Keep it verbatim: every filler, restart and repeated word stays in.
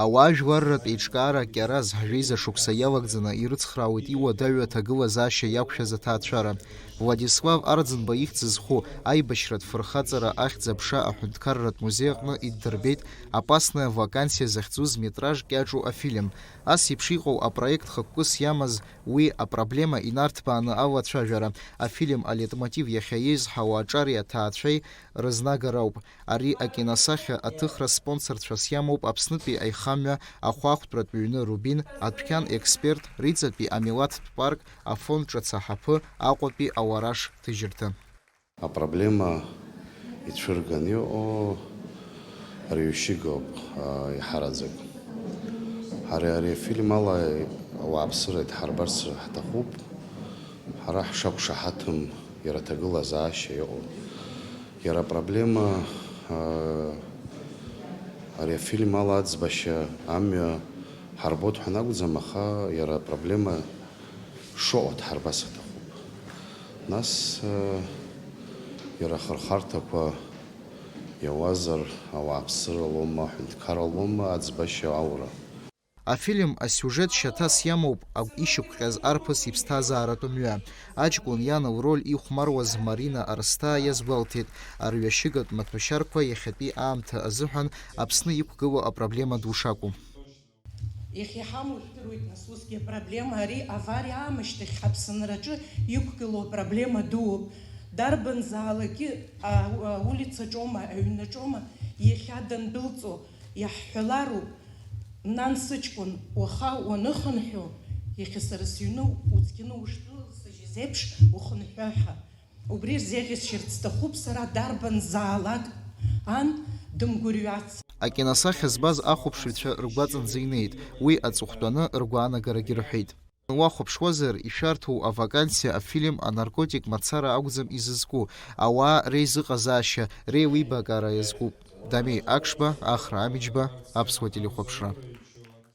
Ауаажәларратә еиҿкаара Кьараз ҳжәеиза шықәса иалагӡаны ирыцхраауеит иуадаҩу аҭагылазаашьа иақәшәаз аҭаацәара. Владислав Арӡынба ихьӡ зху аибашьратә фырхаҵара ахьӡ-аԥша аҳәынҭқарратә музеи аҟны иддырбеит Опасная вакансия захьӡу зметраж кьаҿу афильм. Ас еиԥш иҟоу апроект хықәкыс иамаз уи апроблема инарҭбааны алацәажәара, афильм алеитмотив иахьа еизҳауа аҿари аҭаацәеи рызнагара ауп. Ари акиносахьа аҭыхра спонсорцәас иамоуп Аԥснытәи аихамҩа, ахәаахәтәратә ҩны Рубин, адәқьан Експерт, Риҵатәи амилаҭтә парк, афонд Ҿаца Ҳаԥы, Аҟәатәи Ауараш ҭыжьырҭа. Апроблема ицәырганы иҟоу арҩашьыга ауп, а, иҳараӡак. Ҳара ари афильм ала ауааԥсыра идҳарбарц ҳҭахуп. Ҳара ҳшақәшаҳаҭым иара аҭагылазаашьа иҟоу. Иара апроблема, а, ари афильм ала аӡбашьа амҩа ҳарбоит ҳәа анакәӡам, аха иара апроблема шыҟоу дҳарбас аҭахуп. Нас, а, иара ахырхарҭақәа иауазар, ауааԥсыра лоума, аҳәынҭқарра лоума, аӡбашьа аура. Афильм асиужет шьаҭас иамоуп агә ишьақәҟьаз арԥыс иԥсҭазааратә мҩа. Аҷкәын иан лроль ихәмаруаз Марина Арсҭаа иазгәалҭеит, арҩашьыгатә маҭәашьарқәа иахьатәи аамҭа азыҳәан Аԥсны иқәгылоу апроблема ду шакәу. Иахьа иҳамоу жәдыруеит, нас, усгьы апроблема ари авариа аамышьҭахь ҳаԥсынраҿы иқәгылоу апроблема дууп. Дарбанзаалакгьы а-, аулицаҿоума, аҩнаҿома иахьа дандәылҵуа иаҳҳәалароуп, нан сыҷкәын, уаха уаныхынҳәы, иахьа сара сыҩны уцқьаны ушдәылсыжьыз еиԥш ухынҳәы ҳәа. Убри рзеиӷьасшьарц сҭахуп сара дарбанзаалак ан дымгәырҩац. Акиносахьа збаз ахәаԥшыҩцәа ргәаҵанӡа инеит, уи аҵыхәтәаны ргәаанагарагьы рҳәеит. Уахәаԥшуазар, ишәарҭоу авакансиа афильм анаркотик мацара акәӡам изызку, ауаа реизыҟазаашьа, реилибакаара иазкуп. Дамеи Акшба, Ахра Амиџьба, Аԥсуа телехәаԥшра.